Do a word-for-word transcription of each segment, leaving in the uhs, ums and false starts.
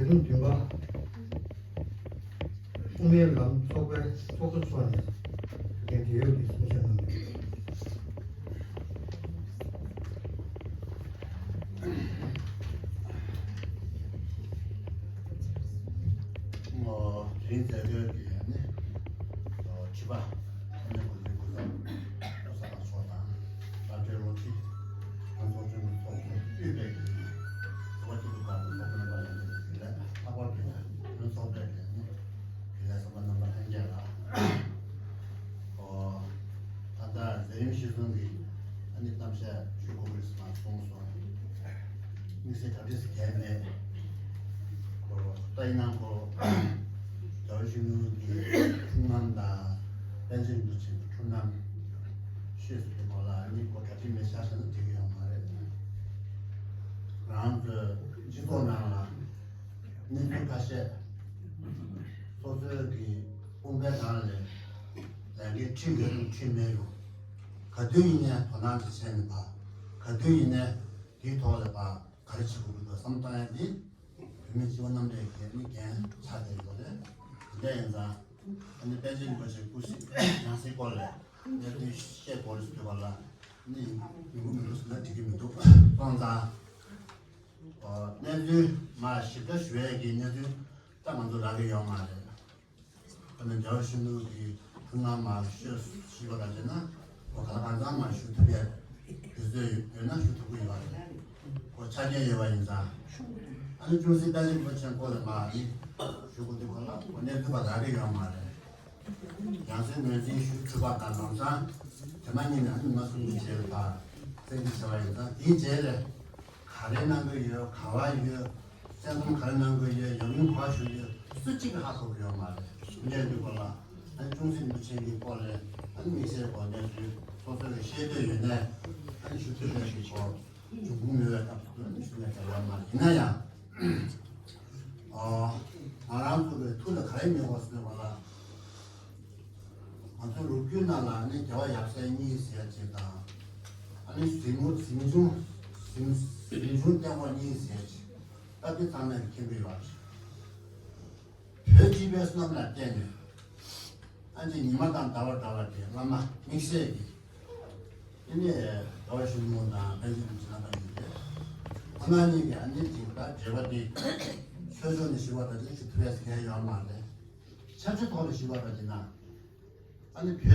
ཉིན་བདུན་པ། དབུ་མའི་ལམ་ཚོགས་པའི་ཚོགས་གཙོ་མཆོག་ནས་འགན་འབྲེལ་ཡོད་ཀྱི་གསུང་བཤད་གནང་ཡོད། དེ་རིང་མཛད་སྒོའི་ནི་ཁྲི་པ་ཨ་ནེ་གོ་ལའི་སྐུ་ཚབ་བློ་བཟང་ལགས་མཆོག་དང་། བླ་སྤྲུལ་བློ་གྲོས་ཚོགས་གཙོ་དབུས་པའི་གི་ཚོགས་པ་སྐྱིད་སྡུག་དགའ་པོ་ཚོགས་པ་རྣམ་པ་ལྷན་རྒྱས་ཀྱི་ལས་ལྷག་པར་དུ་ཚོགས་པའི་གི་ནི་དགེ་ལས་ཚོགས་པ་རྣམ་པ་ལྷན་རྒྱས་ལ། ཨོ། ད་ལྟ་མཛད་རིམ་གཞིར་བཟུང་གི་ཨ་ནི་གཏམ་བཤད་ཞུ་དགོས་ཀྱི་རེད་ཟེར་ན་གསུངས་སོང་། དམིགས་བསལ་གྲ་སྒྲིག་ཟེར་མཁན་མེད། ཁོ་ལྟ་ཡིན་ན་ཁོ་རྒྱལ་བ་ཡིད་བཞིན་ནོར་བུ་གི་ཐུགས་རྣམ་དང་པཎ་ཆེན་རིན་པོ་ཆེ་གི་ཐུགས་རྣམ་ཤེས་སུ་དེ་ཁོ་ལ་ཨ་ནི་ཁོ་གྲ་སྒྲིག་མེད་ཤག་ཟེར་ན་འགྲིག་གི་ཡོད་མ་རེད། རང་ཚོའི་སྤྱི་ཚོགས་ནང་ལ་གནས་ཚུལ་ཁ་ཤས་སོ་སོའི་གི་དཔུང་པའི་ནང་ལ་ལས་འགན་ཁྲིད་ཡོད་རུང་ཁྲིད་མེད་རུང་ག་དུས་ཡིན་ནའི་དོ་སྣང་དེ་བྱས་ནས་ཕར་ག་དུས་ཡིན་ནའི་དེའི་ཐོག་ལ་ཕར་ག་རེ་བྱེད་དགོས་ཀྱི་འདུག་བསམ་བཏང་ཡ་དེ་བོད་མི་སྤྱི་བ་རྣམ་པའི་གི་ནི་འགན་ཆགས་བསྡད་ཡོད་རེད། དེ་འདྲ་ཡིན་ཙང་ཨ་ནི་པཎ་ཆེན་རིན་པོ་ཆེ་སྐུ་སྲིད་ཡང་སྲིད་སྐོར་ལ་གནས་ཚུལ་བཤད་དགོས་རེད་ཟེར་དུས་བར་ལ་ནི་ཡིན་དགོས་མི་འདུག་ཟེར་ན་འགྲིག་གི་མི་འདུག་སོང་ཙང་། ཨོ། གནས་ཚུལ་མར་ཞིབ་ཕྲ་ཞུ་ཡས་ཀྱི་གནས་ཚུལ་ད་ང་ཚོ་རག་གི་ཡོད་མ་རེད། ཨ་ནི་རྒྱལ་བ་ཡིད་བཞིན་ནོར་བུ་གི་ཐུགས་སྣང་མར་ཤོད་ཞུས་པ་ལ་བྱས་ན་ཁོ་ག་ལ་གང་འཚམ་མར་ཞུ་ཐུབ་ཡས་དུས་ཚོད་ཡོད་ན་ཞུ་ཐུབ་ཀྱི་ཡོད་རེད། ཁོ་ཆ་རྐྱེན་ཡོད་པ་ཡིན་ཙང་། ཨ་ནི་ཅུང་ཟད་པཎ་ཆེན་རིན་པོ་ཆེ་སྐོར་ལ་མར་ནི་ཞུ་དགོས་དུས་ཁོ་ལ་ཁོ་གནས་ཚུལ་བ་རག་གི་ཡོད་མ་རེད། ཡང་སེ་ངོས་འཛིན་ཞུ་ཐུབ་པ་དང་ལམ་སང་དེ་མ་ཉིད་ནས་ཨ་ནི་མ་གསུང་གི་བྱས་པ་བཙན་གྱིས་བྱས་པ་ཡིན་ཙང་དེའི་རྗེས་ལ་ག་རེ་གནང་གི་ཡོད་ག་བ་ཡོད་བཙན་གསུམ་ག་རེ་གནང་གི་ཡོད་ཡོང་མིན་ག་བ་ཞུ་ཡོད་སུ་གཅིག་གིས་ཧ་གོ་གི་ཡོད་མ་རེད། ངས་འདུག་པ་ལ་ཨ་ནི་ཅུང་ཟད་རིན་པོ་ཆེ་གི་སྐོར་ལ་ཨ་ནི་དམིགས་བསལ་གོ་གནས་ཚུལ་སོ་སོ་གི་ཤེས་འདོད་ཡོད་ནས་ཨ་ནི་ཞུ་ཐུབ་ཡག་གི་སྐོར་འབྱུང་ཁུངས་ཡོད་པའི་སྐབས་སུ་ཨ་ནི་ཞུ་ཡག་གི་ཡོད་མ་རེད། ཡིན་ན་ཡང་། ཨོ། ང་རང་ཚོ་གི་ཐུགས་ལ་ག་རེ་མྱོང་བ་ཟེར་བ་ལ། ང་ཚོ་ལོ་རྒྱུས་ནང་ལ་ནི་རྒྱལ་བ་ཡབ་སྲས་གཉིས་ཟེར་ཅིག་དང་། ཨ་ནི་གཟིམ་གཟིམ་ཆུང་གཟིམ་གཟིམ་ཆུང་སྟོན་པ་གཉིས་ཟེར་ཅིག་ད་དེ་ཚང་མས་མཁྱེན་གྱི་ཡོད་རེད། བོད་སྤྱི་པའི་བསོད་ནམས་ལ་བརྟེན་ནས་ཨ་ཅེ་ཉི་མ་དང་ཟླ་བ་འདྲ་བ་དེ་བླ་མ་དམིགས་བསལ་གྱི་ཨ་ནི་རྒྱལ་བ་ཡིད་བཞིན་ནོར་བུ་དང་པཎ་ཆེན་རིན་པོ་ཆེ་རྣམ་པ་གཉིས་ཏེ། ཁོ་རང་གཉིས་ཀྱི་ཨ་ནི་ཅིག་ད་འབྲེལ་བ་དེ་ཆོས་ཕྱོགས་ནས་ཞུ་བ་དང་ཅིག་ཞུ་ཐུབ་ཡས་གལ་ཡོད་མ་རེད། ཆབ་སྲིད་ཐོག་ནས་ཞུ་བ་དང་ཅིག་ན་ཨ་ནི་བོད་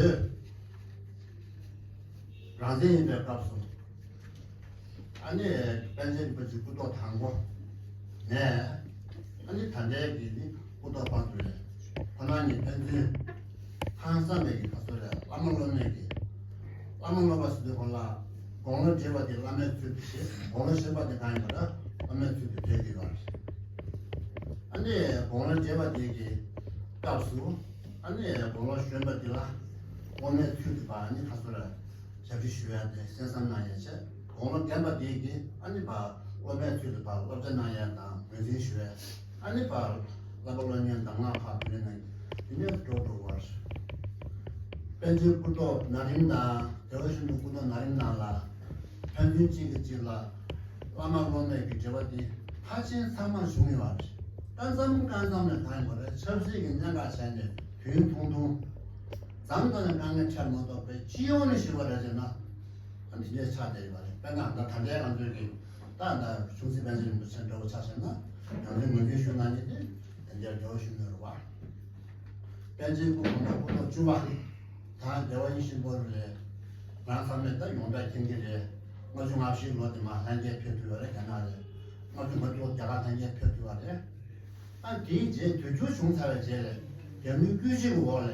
རང་བཙན་ཡིན་པའི་སྐབས་སུ་ཨ་ནི་པཎ་ཆེན་རིན་པོ་ཆེ་སྐུ་ཐོག་དང་པོ་ནས་ཨ་ནི་ད་ལྟའི་གི་ནི་སྐུ་ཐོག་བར་དུ་ལས་ཁོ་རང་གཉིས་ཕན་ཚུན་ཧང་སངས་པའི་གི་ཁ་སོ་རེད། བླ་མ་སློབ་མའི་གི་བླ་མ་སློབ་པ་ཟེར་དུས་ཁོ་ལ་དགུང་ལོ་བགྲེས་པ་དེ་བླ་མའི་ཚུལ་དུ་བྱེད། དགུང་ལོ་གཞོན་པ་དེ་གང་ཡིན་པ་ལ་བླ་མའི་ཚུལ་དུ་བྱེད་དགོས་པ་རེད། ཨ་ནི་དགུང་ལོ་བགྲེས་པ་དེ་གི་སྐབས་སུ་ཨ་ནི་དགུང་ལོ་གཞོན་པ་དེ་ལ་སློབ་མའི་ཚུལ་དུ་བ་ཨ་ནི་ཁ་སོ་ར་ཞབས་ཕྱི་ཞུ་ཡ་དེ་གསན་བསམ་གནང་ཡ་བྱས། དགུང་ལོ་རྒན་པ་དེ་གི་ཨ་ནི་བ་སློབ་མའི་ཚུལ་དུ་བ་སློབ་སྦྱོང་གནང་ཡ་དང་ངོས་འཛིན་ཞུ་ཡ། ཨ་ནི་བར་བསླབ་པ་སློབ་གཉེར་གདམས་ངག་ཁག་དེ་ནས་དེ་ནས་འགྲོ་འགྲོ་བར། པཎ་ཆེན་སྐུ་ཐོག་ན་རིམ་དང་རྒྱལ་བ་ཡིད་བཞིན་ནོར་བུ་སྐུ་ཐོག་ན་རིམ་ནང་ལ་ཕན་ཚུན་གཅིག་གིས་གཅིག་ལ་བླ་མ་སློབ་མའི་གི་འབྲེལ་བ་དེ་མཐར་ཕྱིན་ཚང་མར་བྱུང་ཡོད་པ་རེད། ད་མཚམས་སྐབས་མཚམས་ནས་གང་ཡིན་པ་རེད། ཆབ་སྲིད་ཀྱི་གནད་འགག་བྱས་ནས་དུས་ཐུང་ཐུང་མཚམས་དང་ནས་དཀའ་ངལ་འཕྲད་མ་གཏོགས་པའི་སྤྱི་ཡོངས་ནས་ཞུས་པ་རེད་ཅེ་ན། ཨ་ནི་དེ་འདྲའི་ཆགས་བསྡད་ཡོད་པ་རེད། དཔེར་ན་ད་ད་ལྟའི་ང་ཚོའི་གི་ད་ད་ཆུང་སྲིད་པཎ་ཆེན་རིན་པོ་ཆེ་འདྲ་བོ་ཆ་བཞག་ན་ང་ཚོའི་ངོས་འཛིན་ཞུ་གནང་མཁན་དེ་དེ་འདྲའི་རྒྱལ་བ་ཡིད་བཞིན་ནོར་བུ་རེད་པ། པཎ་ཆེན་སྐུ་གོང་མ་སྐུ་ཐོག་བཅུ་པ་དང་རྒྱལ་བ་ཡིད་བཞིན་ནོར་བུ་རེད། རང་ཚང་མས་ད་ཡོངས་གྲགས་མཁྱེན་གྱི་རེད། ལྔ་བཅུ་ང་བཞི་ལོ་དེ་མར་ལྷན་རྒྱས་ཕེབས་ཐུབ་པ་རེད། རྒྱ་ནག་ལ། ལྔ་བཅུ་ང་དྲུག་རྒྱ་གར་ལྷན་རྒྱས་ཕེབས་ཐུབ་པ་རེད། ཨ་དེའི་རྗེས་དུས་འགྱུར་བྱུང་ཚར་བའི་རྗེས་ལ་རྒྱ་མིའི་སྐུལ་ལྕེ་གི་འོག་ལ།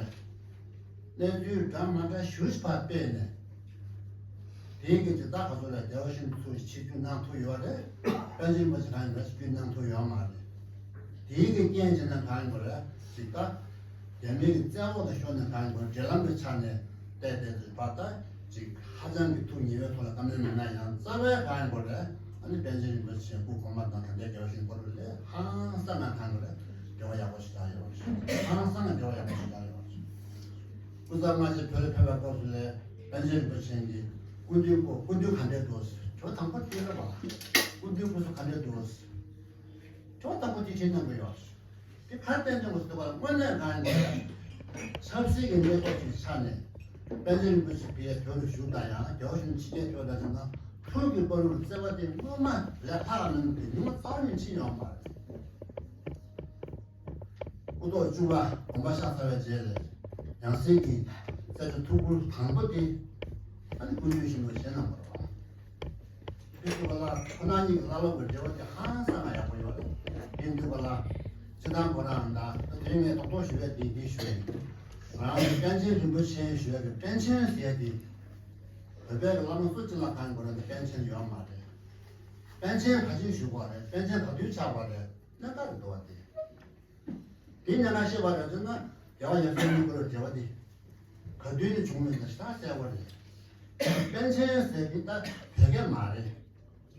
གནས་ཚུལ་འདྲ་མ་འདྲ་ཞུ་ཞིག་ཕར་སྤེལ་ནས། དེའི་གི་ཅིག་ད་ག་ཚོད་ལ་རྒྱལ་བ་ཡིད་བཞིན་ཚུར་ཕྱིར་བསྒྱུར་གནང་ཐུབ་ཡོད་རེད། པཎ་ཆེན་རིན་པོ་ཆེ་གང་ཡིན་པ་ཕྱིར་བསྒྱུར་གནང་ཐུབ་ཡོད་མ་རེད། དེའི་གི་རྐྱེན་བྱས་ན་གང་ཡིན་པ་རེད་ཅིག་ད། རྒྱ་མིའི་གི་བཙན་འོག་ཏུ་ཤོར་ནས་གང་ཡིན་པ་རེད། འབྲེལ་ལམ་གི་ཆ་ནས་བལྟས་བལྟས་ཚུལ་བར་ད་ཅིག་ཧ་ཅང་གི་ཐུགས་ཉེ་བའི་ཐོག་ལ་བཀའ་མོལ་མེད་ན་ཡང་རྩ་བའི་གང་ཡིན་པ་རེད། ཨ་ནི་པཎ་ཆེན་རིན་པོ་ཆེ་སྐུ་གོང་མ་དང་ད་ལྟའི་རྒྱལ་བ་ཡིད་བཞིན་ནོར་བུ་ལས་ཧང་སང་ན་གང་གི་རེད། འབྲེལ་བ་ཡག་པོ་ཞིག་ཆགས་ཡོད་རེད། ཧང་སང་ན་འབྲེལ་བ་ཡག་པོ་ཞིག་ཆགས་ཡོད་རེད། སྐུ་ཚབ་སྔ་ཕྱིར་བོད་ལ་ཕེབས་པའི་སྐབས་སུ་ལས་པཎ་ཆེན་རིན་པོ་ཆེ་གིས་སྐུ་མདུན་སྐུ་སྐུ་མདུན་ག་འདྲས་འདུག་ཟེར། ཇོ་དང་པོ་དེ་ལ་བ། སྐུ་མདུན་སྐུ་གཟུགས་ག་འདྲས་འདུག་ཟེར། བ་དང་པོ་དེ་བྱེད་སྙམ་གྱི་ཡོད། དེ་གར་བསྟན་ཏེ་འོང་ཟེར་བ་ལ་དངོས་གནས་གང་ཡིན་པ་ཆབ་སྲིད་ཀྱི་གནས་བབ་ཀྱི་ཆ་ནས་པཎ་ཆེན་རིན་པོ་ཆེ་བོད་ལ་བཞུགས་དང་ཡང་རྒྱལ་བ་གཞུང་ཕྱི་རྒྱལ་བོད་ལ་ཟེར་ན་ཐུགས་ཀྱི་བར་དུ་བརྩེ་བ་དེ་སྔོན་མ་ལས་ལྷག་མིན་ཏེ་ཉི་མ་རྩ་བ་ནས་ཕྱིན་ཡོད་མ་རེད། སྐུ་ཐོག་བཅུ་པ་དགོངས་པ་བཞག་ཚར་བའི་རྗེས་ལ་ཡང་སྲིད་ཀྱི་རྩ་བའི་ཐུགས་ཁུར་དང་པོ་དེ་ཨ་ནི་སྐུ་མདུན་ཞིག་ལ་བཞེས་གནང་བ་རེད། དེ་ཚོ་ལ་ཁོ་ན་ཉིད་ཀྱི་བླ་སློབ་ཀྱི་འབྲེལ་བ་དེ་ཧང་སང་ང་ཡག་པོ་ཡོད་རེད། དེ་འདུག་པ་ལ་སྤྱི་བཏང་ཁོ་རང་ད་དེ་ངས་རྡོག་རྡོག་ཞུ་བའི་དེ་འདི་ཞུ་ཡིན། ང་རང་གི་པཎ་ཆེན་རིན་པོ་ཆེ་ཞུ་ཡ་གི་པཎ་ཆེན་ཟེར་ཡ་དེ་བོད་པའི་གི་བླ་མ་སུ་གཅིག་ལ་གང་དགོས་ན་པཎ་ཆེན་ཡོད་མ་རེད། པཎ་ཆེན་ག་ཅིག་ཞུ་དགོས་རེད། པཎ་ཆེན་ག་དུས་ཆགས་པ་རེད། གནད་འགག་རེད་འདུག་བ་དེ། དེ་གནད་འགག་ཤེས་པ་རེད་ཟེར་ན་རྒྱལ་བ་ཡབ་སྲས་གཉིས་ཀྱི་འབྲེལ་བ་དེ་ག་དུས་ནས་བྱུང་མིན་ད་ཞེ་དྲག་གསལ་པོ་རེད། པཎ་ཆེན་ཟེར་དེ་ད་བོད་སྐད་མ་རེད།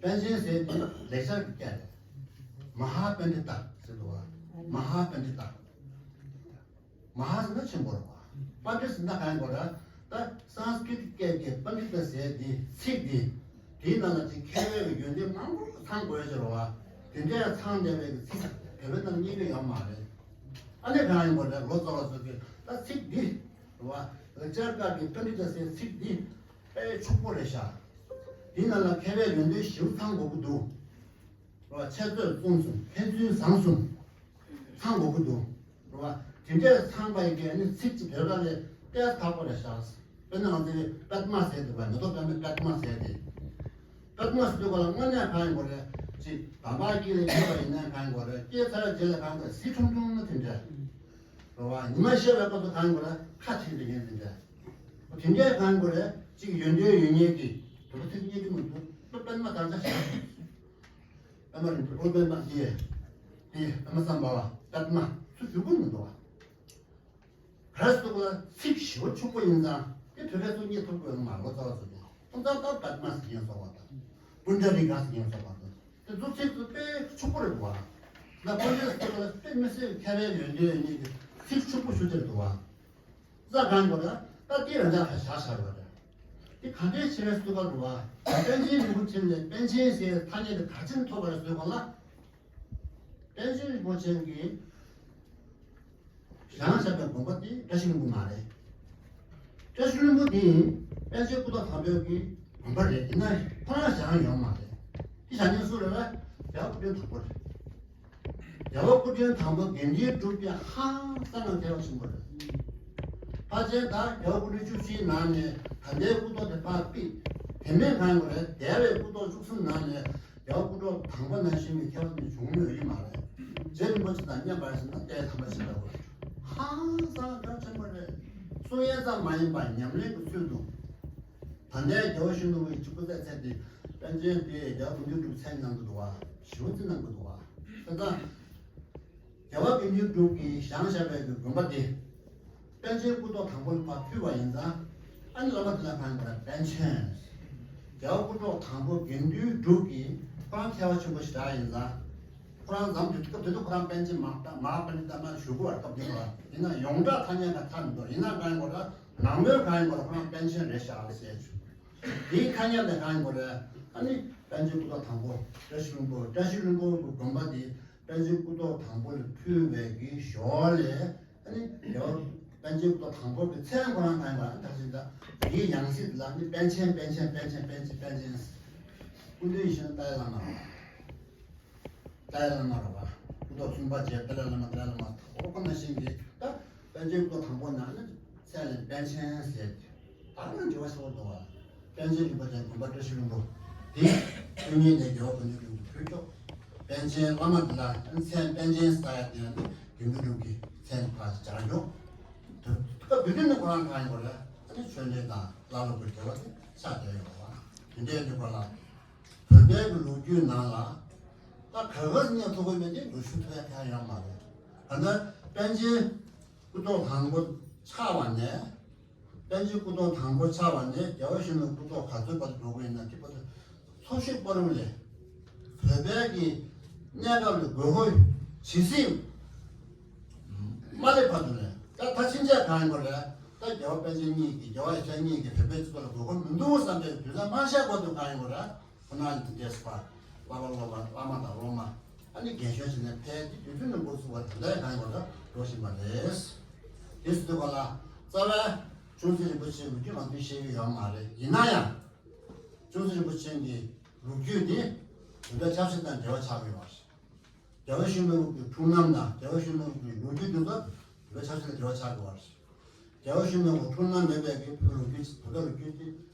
པཎ་ཆེན་ཟེར་དེ་ལེགས་སྦྱར་གྱི་སྐད་རེད། མ་ཧཱ་པཎྜི་ཏ་ཟེར་འདུག་བ། མ་ཧཱ་པཎྜི་ཏ། མ་ཧཱ་ཟེར་ན་ཆེན་པོ་རེད་བ། པཎྜི་ཏ་ཟེར་ན་གང་ཡིན་པ་རེད། ད་སཾ་སྐྲྀ་ཏ་སྐད་ཀྱི་པཎྜི་ཏ་ཟེར་དེ་ཚིག་དེ། དེའི་ནང་ལ་ཅིག་མཁས་པའི་ཡོན་ཏན་མང་པོ་ཚང་དགོས་ཀྱི་རེད་བ། དེ་འདྲའི་ཚང་བསྡད་པའི་ཚིག་བོད་པའི་ནང་རྙེད་ཀྱི་ཡོད་མ་རེད། ཨ་ནི་གང་ཡིན་པ་རེད། ལོ་ཙཱ་བ་ཚོ་གིས་ད་ཚིག་འདི་རེད་བ། ལེགས་སྦྱར་སྐད་ཀྱི་པཎྜི་ཏ་ཟེར་ཚིག་འདི་དཔེ་ཕྱུག་པོ་རེད་ཤག་འདི་ནང་ལ་མཁས་པའི་ཡོན་ཏན་ཞིབ་ཚང་དགོས་ཀྱི་འདུག་རེད་བ། འཆད་རྩོད་རྩོམ་གསུམ་ཕན་ཚུན་བཟང་གསུམ་ཚང་དགོས་ཀྱི་འདུག་རེད་བ། དེ་འདྲའི་ཚང་པ་ཡི་གེ་ནི་ཚིག་གཅིག་བོད་སྐད་ལ་དཔེ་ཁག་པོ་རེད་ཤག་དཔེར་ན་ང་ཚོའི་པདྨ་ཟེར་འདུག་བ། མེ་ཏོག་པདྨ། པདྨ་ཟེར་ཏེ། པདྨ་ཟེར་དུས་ག་ལ་དངོས་གནས་གང་ཡིན་དགོས་རེད། ཅིག་དམ་པ་དཀྱིལ་ལ་སྐྱེས་པ་ཡིན་ན་གང་ཡིན་དགོས་རེད། སྐྱེས་ཚར་རྗེས་ལ་གང་དགོས་ཟི་ཁྲུང་ཁྲུང་ན་དེ་འདྲ་རེད་བ། ཉི་མ་ཤར་བའི་སྐབས་སུ་གང་ཡིན་དགོས་རེད། ཁ་ཕྱེ་ནས་ཉན་དེ་འདྲ། དེ་འདྲའི་གང་ཡིན་དགོས་རེད། ཅིག་ཡོན་ཏན་ཡོད་མཁན་གྱི་དུ་བ་ཚིག་རྙེད་ཀྱི་མི་འདུག་པདྨ་དར་ཆ་ཞེས། པདྨ་རིན་པོ་ཆེ། པདྨ་འདི་འདི་པདྨ་སམ་བྷ་ཝ། པདྨ་ཚུར་འཇུག་གི་མི་འདུག་བ། ག་རེ་ཟེར་ན་ཚིག་ཞིབ་པོ་ཕྱུག་པོ་ཡིན་ཙང་དེ་བོད་སྐད་ཚུར་རྙེད་ཐུབ་དགོས་མ། ལོ་ཙཱ་བ་ཚོ་གིས་ཁོང་ཚོ་ད་པདྨ་ཟེར་གྱིན་སོང་བ་དང་། པུཎྜ་ནི་ག་ཟེར་གྱིན་སོང་བ་དང་། དེ་ཚོ་ཚིག་ཚོ་དཔེ་ཕྱུག་པོ་རེད་འདུག་བ། ད་པུཎྜ་ནི་ཟེར་བ་ལ་དཔེ་མི་སྲིད་མཁས་པའི་ཡོན་ཏན་ཡོད་མཁན་གྱི་ཚིག་ཕྱུག་པོ་ཞུ་དེ་རེད་འདུག་བ། ས་གང་གོ་ད་ད་དེ་རང་ཅག་ལ་བཞག་བཞག་ཡོད་རེད། དེ་ག་འདྲའི་ཕྱིར་ཟེར་བ་རེད་བ། པཎ་ཆེན་རིན་པོ་ཆེ་ལས་པཎ་ཆེན་ཟེར་ཐ་སྙད་དེ་ག་ཅིན་ཐོབ་པ་རེད་ཟེར་བ་ལ། པཎ་ཆེན་རིན་པོ་ཆེ་གིས་བཞེངས་བཞག་པའི་དགོན་པ་དེ་བཀྲ་ཤིས་ལྷུན་པོ་མ་རེད། བཀྲ་ཤིས་ལྷུན་པོ་དེ་པཎ་ཆེན་སྐུ་ཐོག་དང་པོའི་གི་དགོན་པ་རེད། ཡིན་ན་ཁོ་རང་བཞེངས་ཡོད་མ་རེད། དེ་བཞེངས་མཁན་སུ་རེད་བས། རྒྱལ་བ་སྐུ་ཕྲེང་དང་པོ་རེད། རྒྱལ་བ་སྐུ་ཕྲེང་དང་པོ་དགེ་འདུན་གྲུབ་ཀྱི་ཧང་སང་ང་མཁས་པ་ཆེན་པོ་རེད། ཕལ་ཆེར་ད་རྒྱལ་བ་སྐུ་ཕྲེང་བཅུ་བཞིའི་ནང་ནས་ད་ལྟའི་སྐུ་ཐོག་དེ་ཕར་ཕུད། དེ་མིན་གང་གི་རེད། འདས་པའི་སྐུ་ཐོག་བཅུ་གསུམ་ནང་ནས་རྒྱལ་བ་སྐུ་ཐོག་དང་པོ་ནང་བཞིན་གྱི་མཁས་པ་དེ་བྱུང་མྱོང་ཡོད་མ་རེད། རྗེ་རིན་པོ་ཆེ་དང་མཉམ་པར་ཟེར་ན་ལྟས་ཐམས་ཅད་ལ་གོ། ཧང་སང་མཁས་པ་ཆེན་པོ་རེད། གསུང་ཡས་ཙམ་མ་ཡིན་པར་ཉམས་ལེན་གྱི་ཚུལ་དུ། ད་ལྟའི་རྒྱལ་བ་ཡིད་བཞིན་ནོར་བུ་གྱི་སྐུ་ཚེ་ཚད་དེ་པཎ་ཆེན་དེ་རྒྱལ་བ་དགེ་འདུན་གྲུབ་མཚན་ཉིད་གནང་གི་འདུག་བ། ཞེ་པོ་ཅིག་གནང་གི་འདུག་བ། དེ་ལྟར་རྒྱལ་བ་དགེ་འདུན་གྲུབ་ཀྱིས་བཞེངས་བཞག་པའི་གི་དགོན་པ་དེ་པཎ་ཆེན་སྐུ་ཐོག་དང་པོ་ལ་ཕར་ཕུལ་བ་ཡིན་ཙང་། ཨ་ནི་བླ་མ་དེ་ལ་གང་གི་རེད། པཎ་ཆེན། རྒྱལ་བ་སྐུ་ཐོག་དང་པོ་དགེ་འདུན་གྲུབ་ཀྱིས་ཁོ་རང་མཁས་པ་ཆེན་པོ་ཞེ་དྲག་ཡིན་ཙང་། ཁོ་རང་འཛོམས་དུས་སྐབས་དེ་དུས་ཁོ་རང་པཎ་ཆེན་མ་མ་པཎ་ཆེན་ད་མ་ཞུ་གི་བར་སྐབས་དེ་ལ་ཡིན་ན་ཡོངས་གྲགས་ཐ་སྙད་ཀྱི་ཐ་མི་འདུག་ཡིན་ན་གང་ཡིན་པ་རེད། ནང་མོལ་གང་ཡིན་པ་རེད། ཁོ་རང་པཎ་ཆེན་རེད་ཤག་ཟེར་བྱུང་། དེའི་ཐ་སྙད་དེ་གང་ཡིན་པ་རེད། ཨ་ནི་པཎ་ཆེན་སྐུ་ཐོག་དང་པོ་བཀྲ་ཤིས་ལྷུན་པོ། བཀྲ་ཤིས་ལྷུན་པོ་གི་དགོན་པ་དེ་པཎ་ཆེན་སྐུ་ཐོག་དང་པོ་ལ་ཕུལ་བའི་གི་ཞོར་ལས། ཨ་ནི་རྒྱལ་བ་པཎ་ཆེན་སྐུ་ཐོག་དང་པོ་གི་མཚན་ཁོ་རང་གང་ཡིན་པ་ཨ་ནི་ད་ཅི་ད་དེའི་ཡང་སྲིད་ལ་ནི་པཎ་ཆེན་པཎ་ཆེན་པཎ་ཆེན་པཎ་ཆེན་པཎ་ཆེན། སྐུ་མདུན་ཡིད་བཞིན་ནོར་བུ་ཏཱ་ལའི་བླ་མ། ཏཱ་ལའི་བླ་མ་རེད་བ། སྐུ་ཐོག་གསུམ་པ་བྱས། ཏཱ་ལའི་བླ་མ། ཏཱ་ལའི་བླ་མ། འོ་ཁོ་ན་བཞིན་གྱི་ད་པཎ་ཆེན་སྐུ་ཐོག་དང་པོ་ནང་ནས་མཚན་ལ་པཎ་ཆེན་ཟེར་ཏེ། ད་ང་འབྲེལ་བ་ཤོར་འདུག་བ། པཎ་ཆེན་རིན་པོ་ཆེ་དགོན་པ་བཀྲ་ཤིས་ལྷུན་པོ་དེ་དངོས་གནས་དེ་རྒྱལ་བ་དགེ་འདུན་གྲུབ་ཀྱིས་ཕུལ་ཆོག་པཎ་ཆེན་བླ་མ་དེ་ལ་མཚན་པཎ་ཆེན་ཟེར་ཡ་དེ་ཡང་དེ་དགེ་འདུན་གྲུབ་ཀྱི་མཚན་ཕར་སྦྱར་ཡོང་། དུ་སྐབས་དེ་དུས་ནས་ཁོ་རང་གང་ཡིན་པ་རེད། ཨ་ནི་ཆོས་འབྲེལ་དང་བླ་སློབ་ཀྱི་འབྲེལ་བ་དེ་ཆགས་བསྡད་ཡོད་པ། དེ་འདྲའི་དུས་སྐབས་ལ། བོད་པའི་གི་ལོ་རྒྱུས་ནང་ལ་ད་ག་ག་སྙད་ཐོ་གོ་མེད་དེ་ལོ་ཞུ་ཐུབ་ཡ་ཐལ་ཡོད་མ་རེད། ད་ལྟ་པཎ་ཆེན་སྐུ་ཐོག་དང་པོ་ཆགས་པ་ནས། པཎ་ཆེན་སྐུ་ཐོག་དང་པོ་ཆགས་པ་ནས་རྒྱལ་བ་ཡིད་བཞིན་ནོར་བུ་སྐུ་ཐོག་ག་ཚོད་བར་དུ་འགྲོ་གི་ཡིན་ན་དེ་བར་དུ་ཚོ་ཤུགས་སྤར་རུང་ལས། བོད་པའི་གི་གནས་སྐབས་ལ་དགོས་མཁོ་ཇི་སྲིད་མ་སླེབས་བར་དུ་ལས། ད་ད་ཕྱིན་ཆད་གང་ཡིན་པ་རེད། ད་རྒྱལ་བ་པཎ་ཆེན་གཉིས་ཀྱིས། རྒྱལ་བ་ཡབ་སྲས་གཉིས་ཀྱིས་བོད་པའི་སྤྱི་ཚོགས་ལ་དགོས་མཁོ་མི་འདུག་བསམ་པའི་དུས་ཚོད་མ་ཤར་བར་དུ་གང་ཡིན་པ་རེད། ཁོ་ན་ཉིད་འདས་པ། བླ་མ་སློབ་པ། བླ་མ་དང་སློབ་མ། ཨ་ ཨ་ནི་རྒན་གཞོན་བྱས་ནས་ཕལ་ཏེ་དུས་ཚོད་ནས་འགོ་ཚུགས་པ་དེ་འདྲ་གང་ཡོད་ལ་འགྲོ་བཞིན་པ་རེད། དེ་སུ་དུས་ག་ལ་རྩ་བའི་ཆུང་སྲིད་རིན་པོ་ཆེ་ལོ་རྒྱུས་ང་ཚོས་ཤེས་ཀྱི་ཡོད་མ་རེད། ཡིན་ན་ཡང་ཆུང་སྲིད་རིན་པོ་ཆེ་གི་ལོ་རྒྱུས་དེ་བོད་པའི་ཆབ་སྲིད་དང་འབྲེལ་བ་ཆགས་ཀྱི་ཡོད་པ་རེད། རྒྱལ་བ་ཡིད་བཞིན་ནོར་བུ་གི་འཁྲུངས་རྣམ་དང་རྒྱལ་བ་ཡིད་བཞིན་ནོར་བུ་གི་ལོ་རྒྱུས་དེ་ཚོ་བོད་པའི་ཆབ་སྲིད་དང་འབྲེལ་བ་ཆགས་ཀྱི་ཡོད་པ་རེད། རྒྱལ་བ་ཡིད་བཞིན་ནོར་བུ་འཁྲུངས་རྣམ་མེད་པའི་གི་བོད་ལོ་རྒྱུས་བོད་པའི་ལོ་རྒྱུས་དེ་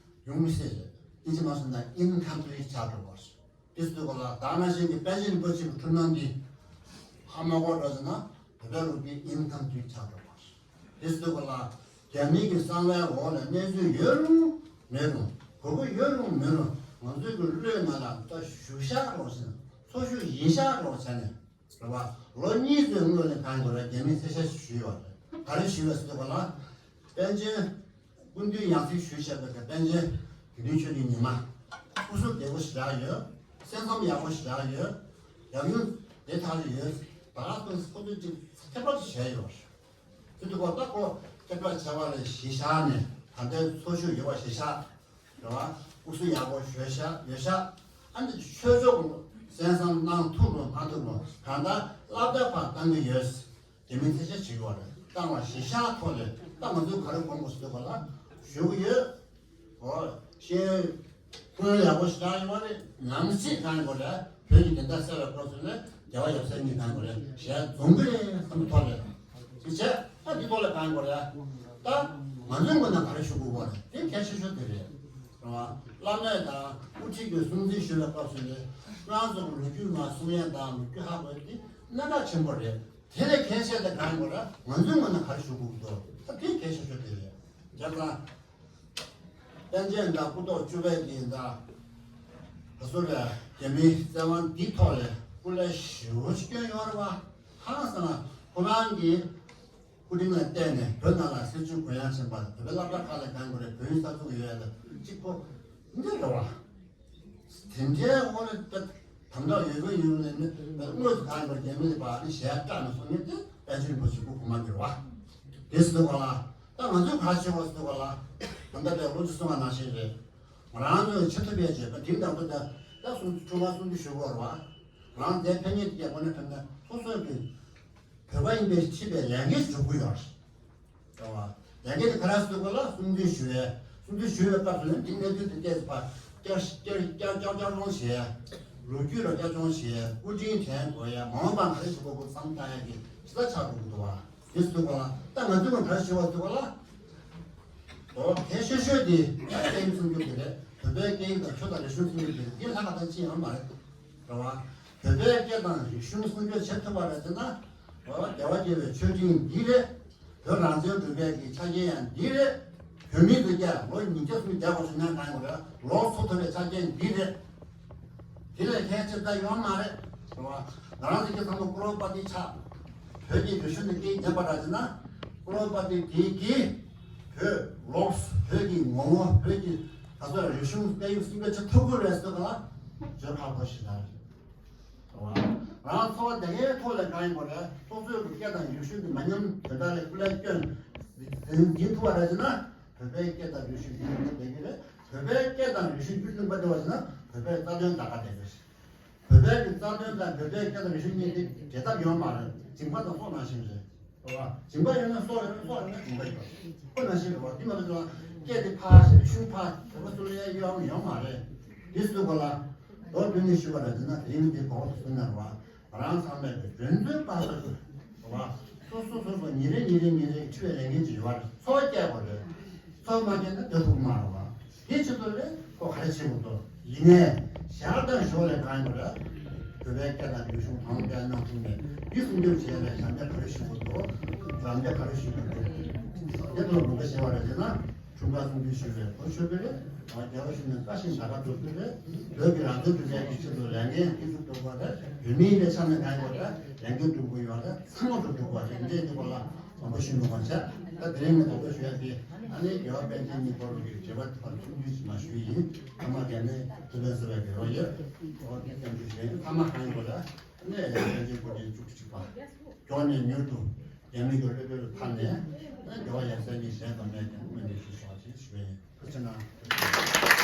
ཡོང་མི་སྲིད་རེད། ཨིན་ཇི་མ་སོང་ན་incomplete ཆགས་འགྲོ་བ་རེད། དེ་སུ་དུས་ག་ལ་ད་ནང་བཞིན་གྱི་པཎ་ཆེན་རིན་པོ་ཆེ་གི་འཁྲུངས་རྣམ་འདི་ཧ་མ་གོ་འགྲོ་ཟེར་ན་བོད་པའི་ལོ་རྒྱུས་ཨིན་ཁམ་པི་ལིཊ་ཆགས་འགྲོ་བ་རེད། དེ་སུ་དུས་ག་ལ་རྒྱ་མི་གི་གསང་བའི་འོག་ལ་གནས་ཚུལ་ཡོད་རུང་མེད་རུང་གོ་སྐབས་ཡོད་རུང་མེད་རུང་ང་ཚོའི་གི་བློའི་ནང་ལ་ད་བཞུགས་ཤག་རོགས་ཟེར་ན་འཚོ་བཞུགས་ཡིན་ཤག་རོགས་བྱས་ནས་རེད་བ། ལོ་གཉིས་ཙམ་སྔོན་ལ་གང་གོ་ར་རྒྱ་མིས་གསལ་བཤད་ཞུས་ཡོད་རེད། ག་རེ་ཞུས་ཡོད་སུ་དུས་ག་ལ་པཎ་ཆེན། སྐུ་མདུན་ཡང་སྲིད་ཞུས་བྱས་པའི་པཎ་ཆེན་དགེ་འདུན་ཆོས་ཀྱི་ཉི་མ། སྐུ་གཟུགས་བདེ་པོ་ཞེ་དྲག་ཡོད། སེམས་ཁམས་ཡག་པོ་ཞེ་དྲག་ཡོད། ཡབ་ཡུམ་བདེ་ཐག་ཆོད་ཡོད། ད་ལྟ་ཁོ་ཚོས་ཅིག་ཁྱད་པར་ཅིག་བྱས་ཡོད་རེད། དེ་དུས་ཁོ་ད་ཁོ་ཁྱད་པར་བྱས་པ་ལས་གཞི་བཞག་ནས་ད་ལྟའི་འཚོ་བཞུགས་ཡོད་པ་གཞི་བཞག་རེད་བ། སྐུ་གཟུགས་ཡག་པོ་ཞེ་དྲག་ཡོད་ཤག་ཨ་ནི་ཆོས་ཕྱོགས་གསན་བསམ་གནང་ཐུབ་རུང་མ་ཐུབ་རུང་གང་ལྟར་བསླབ་བྱ་ཕར་བཏང་གི་ཡོད། རྒྱ་མིས་གསལ་བཤད་བྱེད་དགོས་རེད། བཏང་བ་གཞི་བཞག་ཐོག་ལས་ད་ང་ཚོས་ག་རེ་དགོངས་དགོས་ཟེར་དུས་ག་ལ་ཞུ་གི་ཡོད། འོ་ཤེས། ཀུན་ཡག་པོ་ཞེ་དྲག་ཡོད་པ་རེད། ནམ་ཞིག་གང་ཡིན་པ་རེད། བོད་ཀྱི་བདེན་མཐའ་གསལ་བའི་སྐབས་སུ་ནས་རྒྱལ་བ་ཡབ་སྲས་གཉིས་གང་ཡིན་པ་རེད་ཞལ་འཛོམས་ཀྱི་རེད་བསམ་པའི་ཐོག་ལས། དེ་བྱས་ད་འདི་ཐོག་ལ་གང་ཡིན་པ་རེད། ད་ང་ཚོའི་ངོས་ནས་ག་རེ་ཞུ་དགོས་པ་རེད། དེ་གལ་ཆེ་ཤོས་དེ་རེད། རེད་བ། བླ་མས་དང་དབུ་ཁྲིད་ཀྱིས་སྲུང་བརྩི་ཞུ་བའི་སྐབས་སུ་ནས་ང་ཚོ་ལོ་རྒྱུས་ནང་གསུང་ཡས་དང་ལོ་རྒྱུས་ཧ་གོ་ཡས་དེ་གནད་འགག་ཆེན་པོ་རེད། དེ་ལས་གལ་ཆེ་ཤོས་དེ་གང་ཡིན་པ་རེད། ང་ཚོའི་ངོས་ནས་ག་རེ་ཞུ་དགོས་འདུག་ད་དེ་གལ་ཆེ་ཤོས་དེ་རེད། བྱས་ཙང་། པཎ་ཆེན་དང་སྐུ་ཐོག་བཅུ་པའི་གི་ད། ད་སོ་རེད། རྒྱ་མིའི་བཙན་དབང་འདི་ཐོག་ལས་སྐུ་ལས་ཞེ་པོ་ཅིག་བསྐྱོན་ཡོད་རེད་བ། གང་ཟེར་ན་ཁོ་རང་གི་སྐུ་དྲིན་ལ་བརྟེན་ནས་བོད་ནང་ལ་སྲིད་བྱུས་གུ་ཡངས་ཕྱིན་པ་དང་བོད་པའི་སློབ་གྲྭ་ཁག་ལ་གང་དགོས་རེད། བོད་ཡིག་གསར་བཙུགས་ཡོད་ཡ་ལ་གཅིག་པོ་འདི་རེད་བ། དེ་འདྲའི་འོག་ལ་དམ་དྲག་ཡོད་དགོས་ཡོད་ལས་ནི་དངོས་སུ་གང་དགོས་རྒྱ་མི་ལ་བ་ནི་ཞལ་བཀྲ་ནས་སོང་ནས་དེ་པཎ་ཆེན་རིན་པོ་ཆེ་སྐུ་གོང་མ་གྱུར་བ། དེ་སྲིད་པ་ལ་ད་ང་ཚོས་ག་བྱེད་དགོས་སྲིད་པ་ལ་ད་ལྟ་དེ་ལོ་གཅིག་སོང་བ་ནང་བཞིན་རེད། ང་རང་ཚོས་བྱེད་ཐུབ་ཡ་བྱེད་པ་དེ་འདྲ་པོ་ད་ད་སོང་ཚུལ་ཁྲོམ་པ་སོང་དུས་ཞུ་དགོས་རེད་བ། ང་རང་དེ་ཕན་ཉེ་དེ་རྒྱག་དགོས་ན་ཕན་ན་སོ་སོའི་གི་བོད་པ་ཡིན་པའི་ཁྲིད་པའི་ལས་འགན་སྒྲུབ་དགོས་ཡོད་རེད། རེད་བ། ལས་འགན་དེ་ག་རེ་སུ་ག་ལ་གསུང་འདོན་ཞུ་ཡས། གསུང་འདོན་ཞུ་བའི་སྐབས་སུ་ནི་འདི་གནས་ཚུལ་དེ་ཏོག་ཙམ་ཕར་བསྐྱར་བསྐྱར་བསྐྱར་བསྐྱར་སྦྱོང་བྱེད་ཡས། ལོ་རྒྱུས་ལ་བསྐྱར་སྦྱོང་བྱེད་ཡས། སྐུ་དྲིན་དྲན་དགོས་ཡས། མ་འོངས་པར་ག་རེ་ཞུ་དགོས་དགོས་བསམ་བཏང་ཡས་ཀྱི་ཇི་ལྟར་ཆགས་འགྲོ་གི་འདུག་བ། དེ་སུ་ག་ལ་ད་ང་ཚོས་ག་རེ་ཞུ་བ་སུ་ག་ལ། འོ་དེ་ཤོད་ཤོད་དེ་ད་སྐད་ཡིག་སྲུང་སྐྱོབ་དེ་རེད། བོད་པའི་སྐད་ཡིག་དང་ཆོས་དང་རིག་གཞུང་སྲུང་སྐྱོབ་དེ་རེད། འདི་ལྷག་ག་ད་ཅི་ཡང་མ་རེད། རེད་བ། བོད་པའི་སྐད་དང་རིག་གཞུང་སྲུང་སྐྱོབ་བྱེད་ཐུབ་པ་རེད་ཟེར་ན། འོ་རྒྱལ་བ་དགྱེས་པའི་མཆོད་སྤྲིན་འདི་རེད། བོད་རང་བཙན་སྒྲུབ་པའི་གི་ཆ་རྐྱེན་ཡང་འདི་རེད། བོད་མི་ཚོ་ཀྱང་ལོ་ཉིས་བརྒྱ་སུམ་བརྒྱ་གོ་སོང་ན་གང་གོ་རེད། ལོ་འཚོ་ཐུབ་པའི་ཆ་རྐྱེན་འདི་རེད། དེ་ལས་ཁྱད་ཆེ་ད་ཡོང་མ་རེད། རེད་བ། ང་རང་ཚོ་སྐད་ཚང་མ་ཀུ་ལོ་པ་ཏི་ཆགས། བོད་ཀྱི་རིག་གཞུང་འདི་སྐད་ཉན་པ་ར་ཟེར་ན། ཀུ་ལོ་པ་ཏི་དེ་གིས་བོད་ལོགས་བོད་ཀྱི་ངོ་བོ་བོད་ཀྱི་ད་ཚོད་རིག་གཞུང་སྐད་ཡིག་སྲུང་སྐྱོབ་བྱེད་ཐུབ་ཀྱི་རེད་ཟེར་ག་ལ་བརྗོད་ཁག་པོ་ཞིག་ད་རེད། རང་ཚོ་བ་དེ་གའི་ཐོག་ལ་གང་ཡིན་པ་རེད། སོ་སོའི་སྐད་དང་རིག་གཞུང་གི་མ་ཉམས་དོན་དག་ལ་སྐུ་ལས་བསྐྱོན་འཛིན་ཐུབ་པ་རེད་ཟེར་ན། བོད་པའི་སྐད་དང་རིག་གཞུང་རྒྱུན་འཛིན་བྱེད་ཀྱི་རེད། བོད་པའི་སྐད་དང་རིག་གཞུང་རྒྱུན་འཛིན་པ་དེ་བ་ཟེར་ན་བོད་པའི་རྩ་དོན་ད་ག་དེ་རེད། བོད་པའི་གི་རྩ་དོན་དང་བོད་པའི་སྐད་དང་རིག་གཞུང་གཉིས་དེ་འབྲལ་ཐབས་ཡོད་མ་རེད། འཇིགས་པ་དང་སྲོག་ནང་བཞིན་རེད། རེད་བ། འཇིགས་པ་ཡོད་ན་སྲོག་ཡོད་རེད། སྲོག་ཡོད་ན་འཇིགས་པ་ཡོད་རེད། ཁོ་ནང་བཞིན་རེད་བ། དེ་མ་གཏོགས་སྐད་དེ་ཕར་ཞིག་རིག་གཞུང་ཕར་བོད་པ་ཚོ་ལ་ཡང་གཡོ་འོང་ཡོད་མ་རེད། དེ་སུ་ག་ལ་མདོར་བསྡུས་ནས་ཞུས་པ་ལ་དེ་ན་དེ་རིང་དེ་གོ་བ་དུ་སོང་ན་རེད་བ། ང་རང་ཚང་མས་དེ་རྒྱུན་འཛིན་པ་ལྟ་བུ་རེད་བ། སོ་སོ་སོ་སོ་ཉིན་རེ་ཉིན་རེ་ཉིན་རེ་འཁྲི་བའི་ལས་འགན་ཅིག་ཡོད་རེད། འཚོ་བ་སྐྱེལ་དགོས་རེད། འཚོ་བ་མ་སྐྱེལ་ན་སྡོད་ཐུབ་ཀྱི་མ་རེད་བ། དེ་ཆེད་དུ་ལས་ཁོ་ག་རེ་བྱེད་དགོས་འདུག་ཡིན་ནའི་ཞར་དང་ཞོར་ལས་གང་ཡིན་པ་རེད། བོད་པའི་སྐད་དང་རིག་གཞུང་དང་སྐད་གནང་ཐུབ་ནས་འདི་སྲུང་སྐྱོབ་བྱེད་ཡ་ལས་ཞབས་འདེགས་ག་རེ་ཞུ་དགོས་འདུག་ཞབས་འདེགས་ག་རེ་ཞུ་དགོས་འདུག་དེ་ཚོ་ལ་དགོངས་པ་བཞེས་པ་རེད་ཟེར་ན། འཁྲུངས་སྐར་སྲུང་བརྩི་ཞུ་བའི་གོ་ཆོད་པ་རེད། རྒྱལ་བ་ཡིད་བཞིན་ནོར་བུ་བཀའ་བཞིན་ད་ག་སྒྲུབ་རྒྱུ་རེད། བོད་ཀྱི་རང་བཙན་སྒྲུབ་ཡག་གི་ཆེད་དུ་ལས་འགན་འདི་ཚོ་སྒྲུབ་པ་རེད། བོད་མིའི་ལས་འཆར་ནས་གང་ཡོད་རེད། ལས་འགན་སྒྲུབ་དགོས་ཡོད་རེད། ཚང་མ་སྒྲུབ་དགོས་པ་རེད། འདི་འདི་སྐོར་ལ་མང་པོ་ཞུ་མི་དགོས་བྱས། ད་དེ་རིང་ནས་དགོངས་པ་ཞུ་ཡག་དེ་ཨ་ནི་རྒྱལ་བ་པཎ་ཆེན་གཉིས་སྐོར་གྱི་བྱེད་པ་དེ་ཚོ་ཐུང་ཐུང་ཞིག་མ་ཞུས་ཡིན། ཐ་མ་རྒན་ནས་ཐུབ་པའི་སྲིད་པའི་དགེ་སློང་ཡོད། ཨོ་དེ་སྐྱབས་འཇུག་བྱས་ཡིན། ཐ་མ་གང་ཡོད་རེད། ཨ་ནི་པཎ་ཆེན་སྐུ་ཕྲེང་བཅུ་གཅིག་པ། མགྱོགས་ནས་མྱུར་དུ་རྒྱ་མི་གི་སློབ་དཔོན་ལ་ཐར་ནས་རྒྱལ་བ་ཡབ་སྲས་ཀྱི་ཞལ་དུ་མས་ཀྱང་སྨོན་འདུན་ཞུ་ཆོག་ཅེས་ཞུ་བ་ཡིན། ཐུགས་རྗེ་གནང་།